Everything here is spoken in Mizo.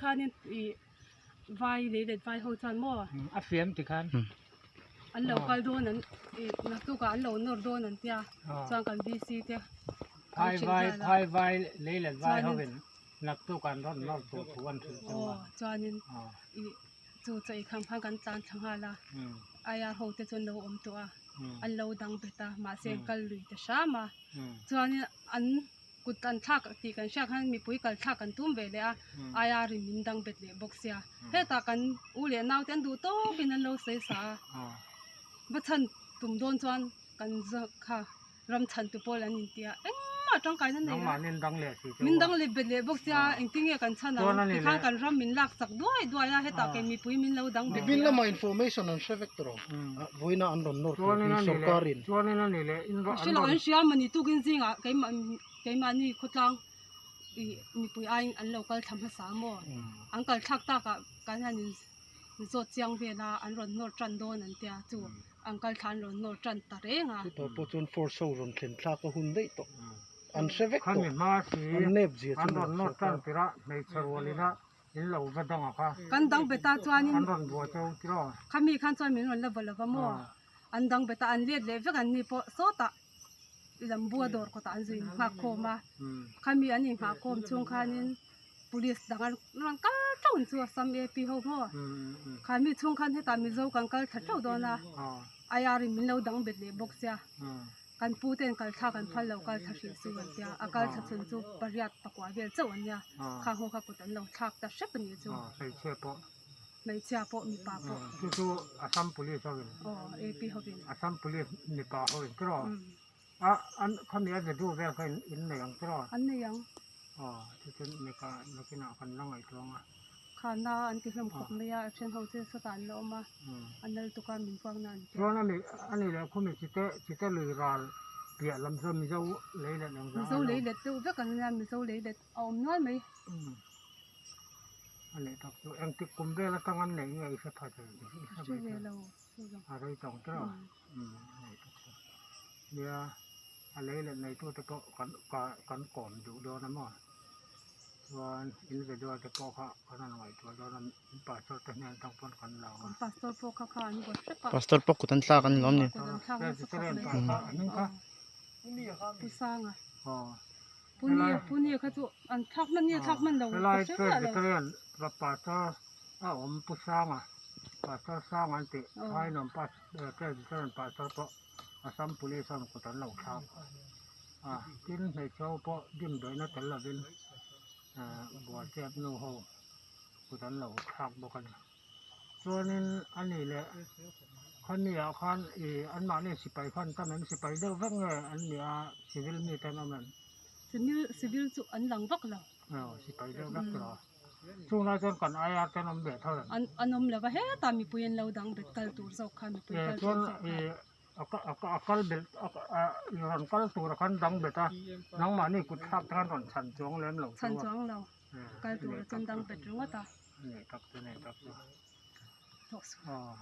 khanin i vai leilet vai ho chuan maw a fiam ti khan an lo kal dawn an i naktukah an lo nawr dawn an tia chuan kan VC te phai vai phai vai leilet vai hovin naktuk an rawn nawr tur thu an hrilh cheu a chuanin i chu chaw ei kham khan kan tlan thla nghal a IR ho te chu an lo awm tawh a an lo dang bet a mahse an kal lui ta hram a chuanin an kut an thlak tih kan hriat khan mipui kal thlak kan tum ve leh a IR in min dang bet leh bawk sia hetah kan u leh nau te an duh tawkin an lo sawi sa a va chhan tum dawn chuan kan kha ram chhan tu pawl an intia engmah tangkaina nei lo min dang leh bet leh bawk sia engtin nge kan chhan ang tikhan kan ram min lak chak duai duai a hetah kei mipui min lo dang bet leh a. Information an hre vek tawh vawiina an rawn nawr tur hi sorkar in. Hre lo an hria mawni tukin zingah keimah keimahni khawtlang ih mipui aiin an lo kal thla hmasa maw an kal thlak takah kan han in zawt chiang vel a an rawn nawr tan dawn an tia chu an kal thla an rawn nawr tan ta reng a. Chutah pawh chuan force ho rawn thlen thlak a hun daih tawh an hre vek Khami tawh hma si an nep zia an chu rawn nawr tan sorkar. tirh a hmeichhe rualina in lo va dang a kha. Kan dang bet a chuanin an rawn buai cheu tiraw. Khami khan chuan min rawn la va lova maw an dang bet a an let leh vek an ni pawh sawtah lambu a dawr kawtah an zui nghak khawm a khami an inghah khawm chhung khanin police dang an rawn kal teuh ang chu Assam AP ho maw khami chhung khan hetah Mizo kan kal thla teuh dawn a IR in min lo dang bet leh bawk sia kan pu ten kal thlak an phal lo kal thla hrih su an tia a kal thla chhun chu pariat pakua vel chauh an nia khang ho kha kut an lo thlak ta hrep a nih chu. Hmeichhia pawh mipa pawh. Chu chu Assam Police ho in. Aw AP ho in. Assam Police mipa ho in tiraw? A an khami a video vel kha in nei ang tiraw? An nei ang. Aw chu chu nika nakinah kan la ngaihtuah ang a. Khana an ti hlawm khawp mai a, a then ho chu sawtah an la awm a, a nal tuk a min vuakna an ti. Chuan ani ani leh khumi chite chite lui ral piah lam chuan Mizo lei let ang Mizo lei let deuh vek an nia, Mizo lei let a awm nual mai. A neih tak chu engtik kum vel atang an neih nge i hre pha thei i hre mai thei lo a rei tawng tawh a a neih tak chu nia a lei leh neitu te pawh kan kan kawm duh dawn a maw chuan in video te pawh kha kan han ngaihtuah dawn a in pastor te hnen atang pawn kan la ang a pastor pawh kha kha an buat hrep a pastor pawh kut an thlak an ni lawm ni kut an thlak nasa khawp mai pastor a hming kha pu sanga aw Punia Punia kha chu an thlak hman nge thlak hman lo ka Helai hre miah lo. Presbyterian Pastor a awm Pu Sanga Pastor Sanga an tih Thainawm Presbyterian Pastor pawh Assam Police ho kut an lo thlak a tin hmeichhe ho pawh dimdawihna tel lovin Bualchep nu ho kut an lo thlak bawk a ni. Chuanin a ni leh khawni ah khan ih anmahni sipai khan tam em sipai deuh vek nge an ni a civil mi te an awm em? Civil civil chu an lang vak lo. Aw sipai deuh vek tawh a chung lai chuan kan IR te an awm ve tho em? An an awm lo va hetah mipui an lo dang bet kal tur zawk kha mipui kal tur zawk kha. Chuan ih a kal belh i rawn kal tur a khan dang bet a nangmahni kut thlak te khan rawn chhan chuang lem lo Chhan chuang lo. Kal tur a chuan dang bet ringawt a. Nei tak chu nei tak chu. Thawh suh. Aw.